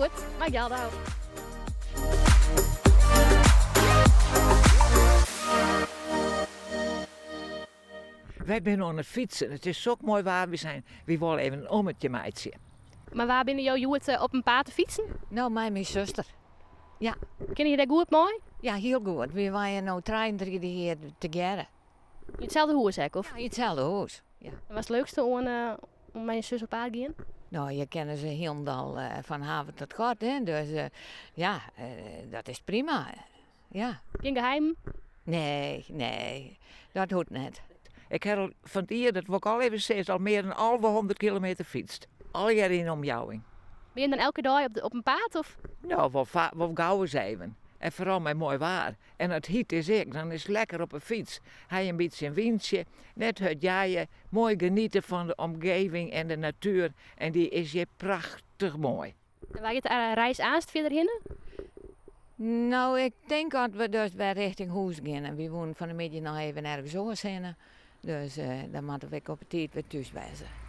fuort mei Gjaldau. Wy binne oan it fytsen. It is sok moai waar. Wy seinen, wy wolle even in ommetje meitsje. Mar wa binne jo hjoed op 'en paad te fytsen? No, mei myn suster. Ja. Kinne je dêr goed mei? Ja, hiel goed. Wy wenje no 33 jier tegearre. Yn itselde hûs ek, of? Ja, yn itselde hûs, ja. En wat is it leukste oan om mei je sus op paad gean? No, je kenne se hielendal fan haven tot gat, hè. Dus ja, dat is prima. Ja. Gjin geheimen? Nee, nee, dat hoecht net. Ik ha al fan it jier, dat wol ik al even sizze, al mear dan 1100 kilometer fytst. Allegear yn de omjouwing. Binne je dan elke dei op 'en paad? Of? No, wol, wol gau ris even. En foaral mei moai waar. En as it hyt is ek, dan is it lekker op 'e fyts. Ha je in bytsje in wyntsje, net hurd jeie, moai geniete fan de omgeving en de natuer. En dy is hjir prachtich moai. En wêr giet de reis aanst fierder hinne? No, ik tink dat we dus wer rjochting hûs geane. Wy woenen fan 'e middei noch even ergens oars hinne. Dus dan moatte we ek op 'e tiid wer thús wêze.